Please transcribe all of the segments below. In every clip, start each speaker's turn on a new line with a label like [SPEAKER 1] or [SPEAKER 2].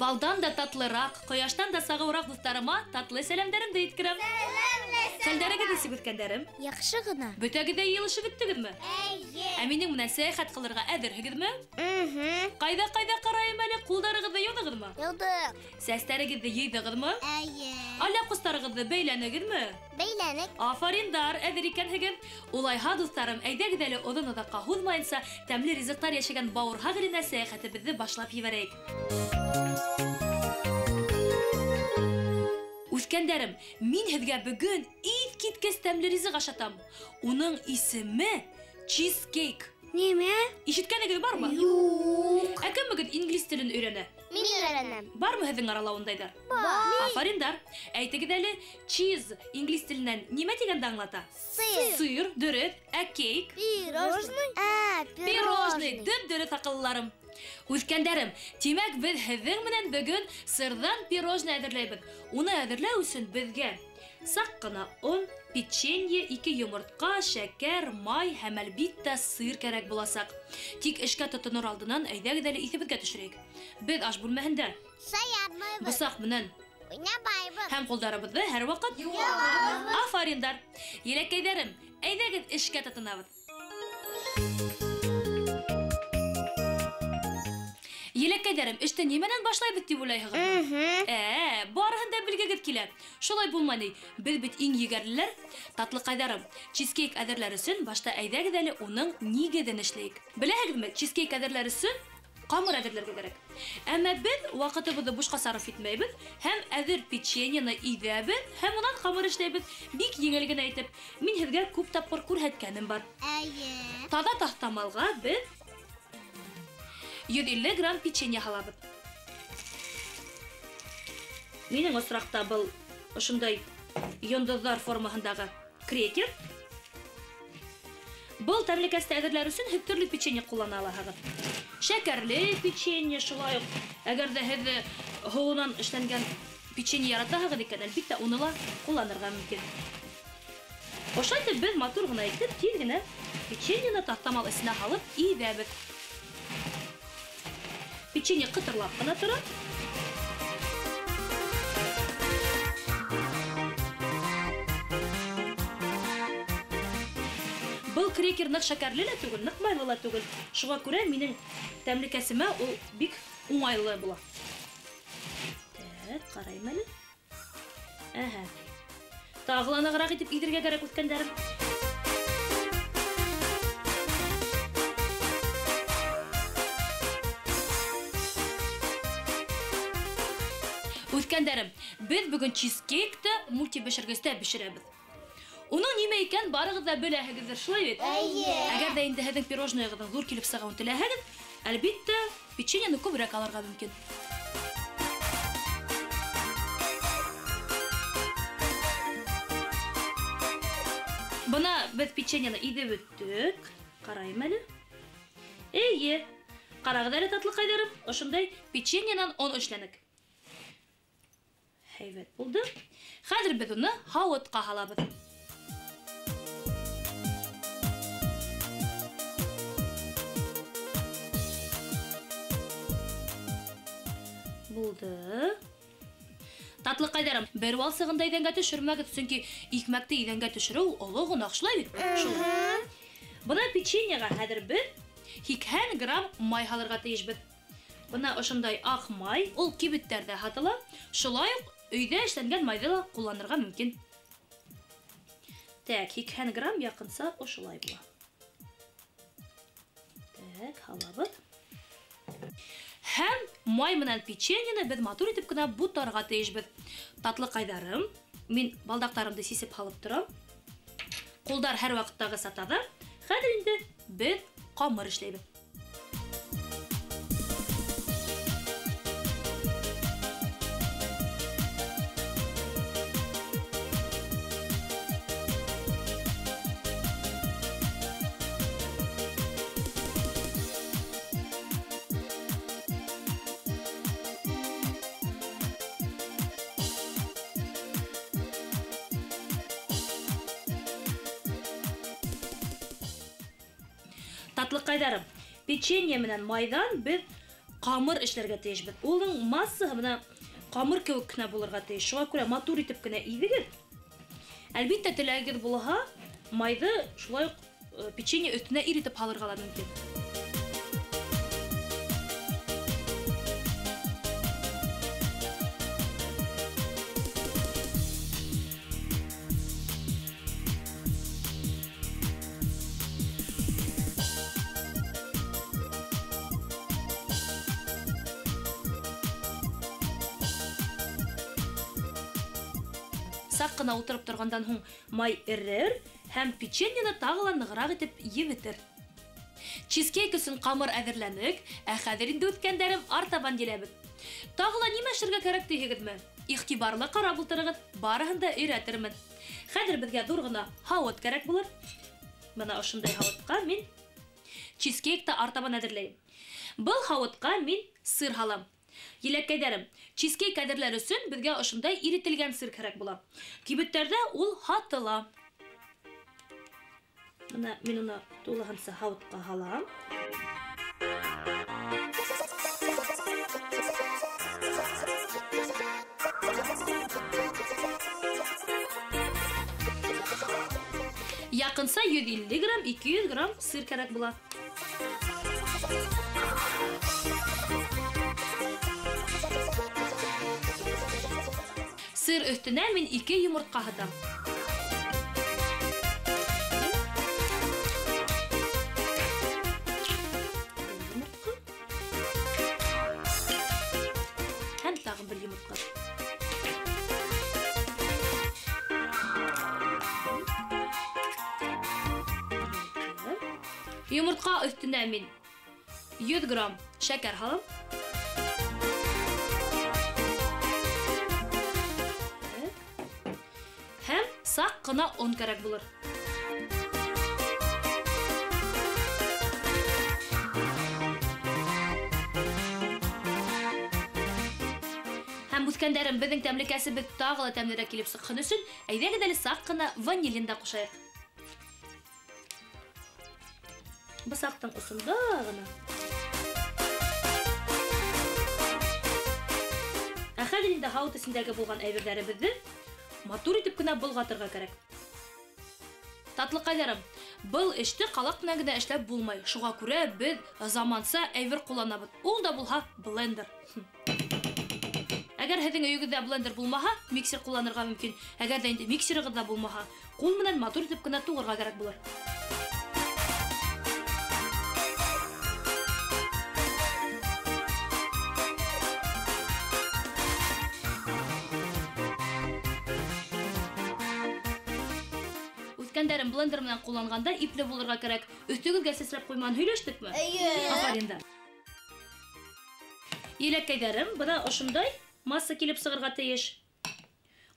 [SPEAKER 1] Балдан да татлыраҡ, ҡояштан да сағыуыраҡ дуҫтарыма татлы сәләмдәремде еткерәм. Хәлдәрегеҙ нисек, үҫкәндәрем?
[SPEAKER 2] Яҡшы ғына.
[SPEAKER 1] Бөтәгеҙ ҙә йыйылышып бөттөгөҙмө?
[SPEAKER 2] Эйе.
[SPEAKER 1] Ә минең менән сәйәхәт ҡылырға әҙерһегеҙме? Ҡайҙа-ҡайҙа ҡарайым әле, ҡулдарығыҙҙы йыуҙығыҙмы?
[SPEAKER 2] Йыуҙыҡ.
[SPEAKER 1] Сәстәрегеҙҙе йыйҙығыҙмы?
[SPEAKER 2] Эйе.
[SPEAKER 1] Алъяпҡостарығыҙҙы бәйләнегеҙме?
[SPEAKER 2] Бәйләнек.
[SPEAKER 1] Афариндар, әҙер икәнһегеҙ. Улайһа, дуҫтарым, әйҙәгеҙ әле оҙон оҙаҡҡа һуҙмайынса тәмле ризыҡтар йәшәгән Бауырһаҡ иленә сәйәхәтебеҙҙе башлап ебәрәйек. Үҫкәндәрем, мин һеҙгә бөгөн иҫ киткес тәмле ризыҡ ашатам. Уның исеме чизкейк.
[SPEAKER 2] Нимә?
[SPEAKER 1] Ишеткәнегеҙ бармы?
[SPEAKER 2] Юҡ.
[SPEAKER 1] Ә кемегеҙ инглиз телен өйрәнә?
[SPEAKER 2] Мин өйрәнәм.
[SPEAKER 1] Бармы һеҙҙең арала ундайҙар?
[SPEAKER 2] Бар.
[SPEAKER 1] Афариндар. Әйтегеҙ әле, чиз инглиз теленән нимә тигәнде аңлата?
[SPEAKER 2] Сыр.
[SPEAKER 1] Сыр, дөрөҫ. Ә кейк?
[SPEAKER 2] Пирожный. Ә,
[SPEAKER 1] пирожный.
[SPEAKER 2] Пирожный.
[SPEAKER 1] Дөп-дөрөҫ, аҡыллыларым. Үҫкәндәрем, тимәк, беҙ һеҙҙең менән бөгөн сырҙан пирожный әҙерләйбеҙ. Уны әҙерләү өсөн беҙгә саҡ ҡына он, печенье, 2 йомортҡа, шәкәр, май һәм әлбиттә сыр кәрәк буласаҡ. Тик эшкә тотонор алдынан әйҙәгеҙ әле иҫебеҙгә төшөрәйек. Беҙ аш бүлмәһендә
[SPEAKER 2] шаярмайбыҙ,
[SPEAKER 1] бысаҡ менән
[SPEAKER 2] уйнамайбыҙ
[SPEAKER 1] һәм ҡулдарыбыҙҙы һәр ваҡыт
[SPEAKER 2] йыуабыҙ.
[SPEAKER 1] Афариндар. Еләкәйҙәрем, әйҙәгеҙ эшкә тотонабыҙ. Еләкәйҙәрем, эште нимәнән башлайбыҙ тип уйлайһығыҙмы? Барыһын да белгегеҙ килә. Шулай булмай ни, беҙ бит иң егәрлеләр. Татлыҡайҙарым, чизкейк әҙерләр өсөн башта әйҙәгеҙ әле уның нигеҙен эшләйек. Беләһегеҙме, чизкейк әҙерләр өсөн ҡамыр әҙерләргә кәрәк. Әммә беҙ ваҡытыбыҙҙы бушҡа сарыф итмәйбеҙ һәм әҙер печеньены иҙәбеҙ һәм унан ҡамыр эшләйбеҙ. Бик еңел генә итеп. Мин һеҙгә күп тапҡыр күрһәткәнем бар.
[SPEAKER 2] Эйе.
[SPEAKER 1] Таҙа таҫтамалға беҙ 150 грамм печенье һалабыҙ. Минең осраҡта был ошондай йондоҙҙар формаһындағы крекер. Был тәмлекәсте әҙерләр өсөн һеҙ төрлө печенье ҡуллана алаһығыҙ. Шәкәрле печенье шулай уҡ. Әгәр ҙә һеҙ һыуынан эшләнгән печенье яратаһығыҙ икән, әлбиттә, уны ла ҡулланырға мөмкин. Ошолай итеп беҙ матур ғына итеп тиҙ генә печеньены таҫтамал эсенә һалып иҙәбеҙ. Печенье ҡытырлап ҡына тора. Был крекер ныҡ шәкәрле лә түгел, ныҡ майлы ла түгел. Шуға күрә минең тәмлекәсемә ул бик уңайлы була. Так, ҡарайым әле. Әһә. Тағы ла нығыраҡ итеп иҙергә кәрәк, үҫкәндәрем. Үҫкәндәрем, беҙ бөгөн чизкейкты мультибешергестә бешерәбеҙ. Уның нимә икән барығыҙ ҙа беләһегеҙҙер, шулай бит?
[SPEAKER 2] Эйе.
[SPEAKER 1] Әгәр ҙә инде һеҙҙең пирожныйығыҙҙың ҙур килеп сығыуын теләһәгеҙ, әлбиттә, печеньены күберәк алырға мөмкин. Бына беҙ печеньены иҙеп бөттөк. Ҡарайым әле. Эйе. Ҡарағыҙ әле, татлыҡайҙарым, ошондай печеньенан он эшләнек. Һәйбәт булды. Хәҙер беҙ уны һауытҡа һалабыҙ. Булды. Татлыҡайҙарым, бер валсығын да иҙәнгә төшөрмәгеҙ, сөнки икмәкте иҙәнгә төшөрөү оло гонаһ, шулай бит? Шул. Бына печеньеға хәҙер беҙ 80 грамм май һалырға тейешбеҙ. Бына ошондай аҡ май, ул кибеттәрҙә һатыла. Шулай уҡ өйҙә эшләнгән майҙы ла ҡулланырға мөмкин. Так, 80 грамм яҡынса ошолай була. Так, һалабыҙ. Һәм май менән печеньены беҙ матур итеп кенә бутарға тейешбеҙ. Татлыҡайҙарым, мин балдаҡтарымды сисеп һалып торам. Ҡулдар һәр ваҡыттағыса таҙа. Хәҙер инде беҙ ҡамыр эшләйбеҙ. Татлыҡайҙарым, печенье менән майҙан беҙ ҡамыр эшләргә тейешбеҙ. Уның массаһы бына ҡамыр кеүек кенә булырға тейеш. Шуға күрә матур итеп кенә иҙегеҙ. Әлбиттә, теләгегеҙ булһа, майҙы шулай уҡ печенье өҫтөнә иретеп һалырға ла мөмкин. Саҡ ҡына ултырып торғандан һуң май эрер һәм печеньены тағы ла нығыраҡ итеп ебетер. Чизкейк өсөн ҡамыр әҙерләнек, ә хәҙер инде үҫкәндәрем артабан еләбеҙ. Тағы ла нимә эшләргә кәрәк тиһегеҙме? Иғтибарлы ҡарап ултырығыҙ, барыһын да өйрәтермен. Хәҙер беҙгә ҙур ғына һауыт кәрәк булыр. Бына ошондай һауытҡа мин чизкейкты артабан әҙерләйем. Был һауытҡа мин сыр һалам. Еләкәйҙәрем, чизкейк әҙерләр өсөн беҙгә ошондай иретелгән сыр кәрәк була. Кибеттәрҙә ул һатыла. Бына мин уны тулыһынса һауытҡа һалам. Яҡынса 150 грамм, 200 грамм сыр кәрәк була. Сыр өҫтөнә мин 2 йомортҡа һатам. Йомортҡа. Һәм тағы бер йомортҡа. Йомортҡа өҫтөнә мин 100 грамм шәкәр һалам. Һәм саҡ ҡына он кәрәк булыр. Һәм үҫкәндәрем, беҙҙең тәмлекәсебеҙ тағы ла тәмлерәк килеп сыҡһын өсөн, әйҙәгеҙ әле саҡ ҡына ванилин да ҡушайыҡ. Бысаҡтың осонда ғына. Ә хәҙер инде һауыт эсендәге булған әйберҙәребеҙҙе матур итеп кенә болғатырға кәрәк. Татлыҡайҙарым, был эште ҡалаҡ менән генә эшләп булмай. Шуға күрә беҙ заманса әйбер ҡулланабыҙ. Ул да булһа блендер. Әгәр һеҙҙең өйөгөҙҙә блендер булмаһа, миксер ҡулланырға мөмкин. Әгәр ҙә инде миксерығыҙ ҙа булмаһа, ҡул менән матур итеп кенә туғырға кәрәк булыр. Үҫкәндәрем, блендер менән ҡулланғанда ипле булырға кәрәк. Өҫтөгөҙгә сәсрәп ҡуйманы һөйләштекме?
[SPEAKER 2] Эйе.
[SPEAKER 1] Афарин да. Еләкәйҙәрем, бына ошондай масса килеп сығырға тейеш.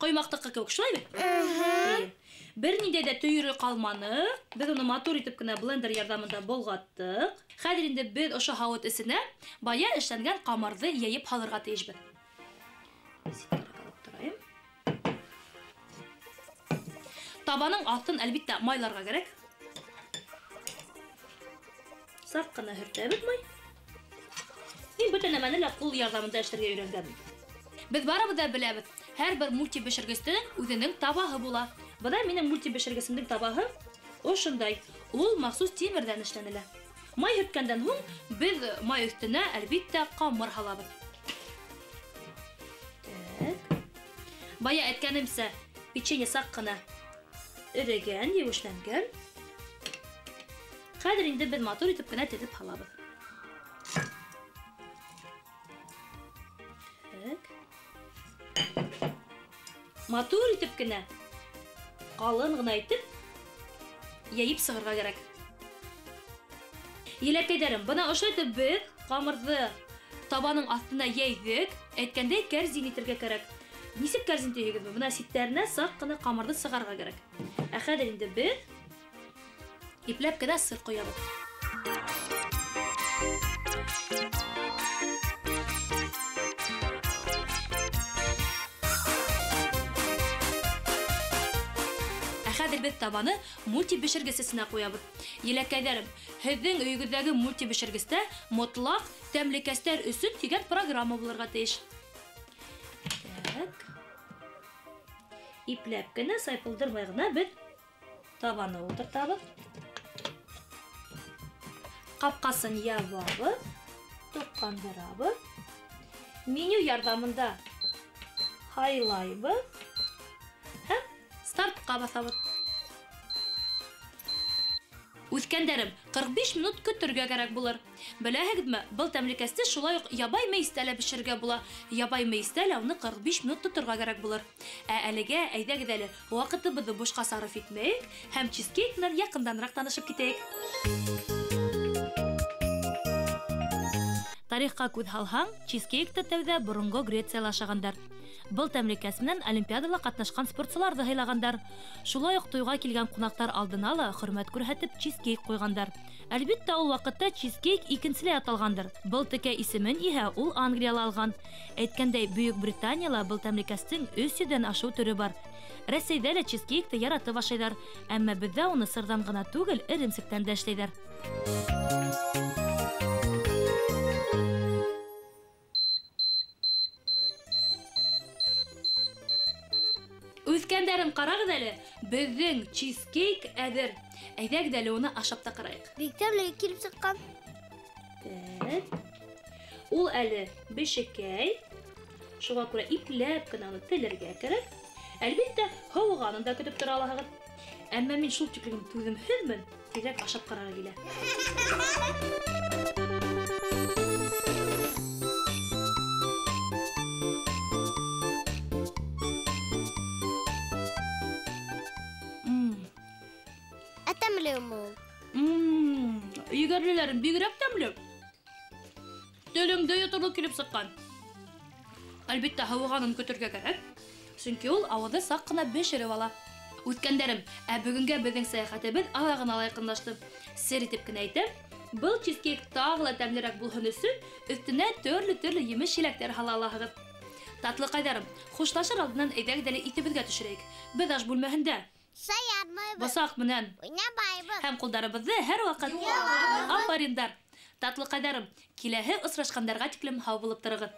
[SPEAKER 1] Ҡоймаҡтыҡы кеүек, шулай бит?
[SPEAKER 2] Эйе.
[SPEAKER 1] Бер ниндәй ҙә төйөрө ҡалманы. Беҙ уны матур итеп кенә блендер ярҙамында болғаттыҡ. Хәҙер инде беҙ ошо һауыт эсенә бая эшләнгән ҡамырҙы йәйеп һалырға тейешбеҙ. Ситкәрәк алып торайым. Табаның аҫтын әлбиттә майларға кәрәк. Саҡ ҡына һөртәбеҙ май. Мин бөтә нәмәне лә ҡул ярҙамында эшләргә өйрәнгәнмен. Беҙ барыбыҙ ҙа беләбеҙ, һәр бер мультибешергестең үҙенең табаһы була. Бына минең мультибешергесемдең табаһы ошондай. Ул махсус тимерҙән эшләнелә. Май һөрткәндән һуң беҙ май өҫтөнә әлбиттә ҡамыр һалабыҙ. Так. Бая әйткәнемсә, печенье саҡ ҡына эрегән, еүешләнгән. Хәҙер инде беҙ матур итеп кенә теҙеп һалабыҙ. Так. Матур итеп кенә, ҡалын ғына итеп йәйеп сығырға кәрәк. Еләкәйҙәрем, бына ошо итеп беҙ ҡамырҙы табаның аҫтына йәйҙек. Әйткәндәй, кәрзин итергә кәрәк. Нисек кәрзин тиһегеҙме? Бына ситтәренә саҡ ҡына ҡамырҙы сығарырға кәрәк. Ә хәҙер инде беҙ ипләп кенә сыр ҡоябыҙ. Ә хәҙер Хәҙер беҙ табаны мультибешергес эсенә ҡуябыҙ. Еләкәйҙәрем, һеҙҙең өйөгөҙҙәге мультибешергестә мотлаҡ тәмлекәстәр өсөн тигән программа булырға тейеш. Так. Ипләп кенә, сайпылдырмай ғына беҙ табаны ултыртабыҙ. Ҡапҡасын ябабыҙ, тоҡандырабыҙ. Меню ярҙамында һайлайбыҙ һәм стартҡа баҫабыҙ. Үҫкәндәрем, 45 минут көтөргә кәрәк булыр. Беләһегеҙме, был тәмлекәсте шулай уҡ ябай мейестә лә бешерергә була. Ябай мейестә лә уны 45 минут тоторға кәрәк булыр. Ә әлегә әйҙәгеҙ әле ваҡытыбыҙҙы бушҡа сарыф итмәйек һәм чизкейк менән яҡынданраҡ танышып китәйек. Тарихҡа күҙ һалһаң, чизкейкты тәүҙә боронғо Грецияла ашағандар. Был тәмлекәс менән Олимпиадала ҡатнашҡан спортсыларҙы һыйлағандар. Шулай уҡ туйға килгән ҡунаҡтар алдына ла хөрмәт күрһәтеп чизкейк ҡуйғандар. Әлбиттә, ул ваҡытта чизкейк икенселәй аталғандыр. Был текә исемен иһә ул Англияла алған. Әйткәндәй, Бөйөк Британияла был тәмлекәстең 300-дән ашыу төрө бар. Рәсәйҙә лә чизкейкты яратып ашайҙар, әммә беҙҙә уны сырҙан ғына түгел, эремсектән дә эшләйҙәр. Үҫкәндәрем, ҡарағыҙ әле, беҙҙең чизкейк әҙер. Әйҙәгеҙ әле уны ашап та ҡарайыҡ.
[SPEAKER 2] Бик тәмле килеп сыҡҡан.
[SPEAKER 1] Так. Ул әле бешекәй. Шуға күрә ипләп кенә уны телергә кәрәк. Әлбиттә, һыуығанын да көтөп тора алаһығыҙ. Әммә мин шул тиклем түҙемһеҙмен, тиҙерәк ашап ҡарарға килә. Егәрлеләрем бигерәк тәмле. Телеңде йоторлоҡ килеп сыҡҡан. Әлбиттә, һыуығанын көтөргә кәрәк, сөнки ул ауыҙы саҡ ҡына бешереп ала. Үҫкәндәрем, ә бөгөнгә беҙҙең сәйәхәтебеҙ аҙағына ла яҡынлашты. Сер итеп кенә әйтәм, был чизкейк тағы ла тәмлерәк булһын өсөн өҫтөнә төрлө-төрлө емеш-еләктәр һала алаһығыҙ. Татлыҡайҙарым, хушлашыр алдынан әйҙәгеҙ әле иҫебеҙгә төшөрәйек. Беҙ аш бүлмәһендә
[SPEAKER 2] шаярмайбыҙ,
[SPEAKER 1] бысаҡ менән
[SPEAKER 2] уйнамайбыҙ
[SPEAKER 1] һәм ҡулдарыбыҙҙы һәр ваҡыт
[SPEAKER 2] йыуабыҙ.
[SPEAKER 1] Афариндар! Татлыҡайҙарым, киләһе осрашҡандарға тиклем һау булып тороғоҙ.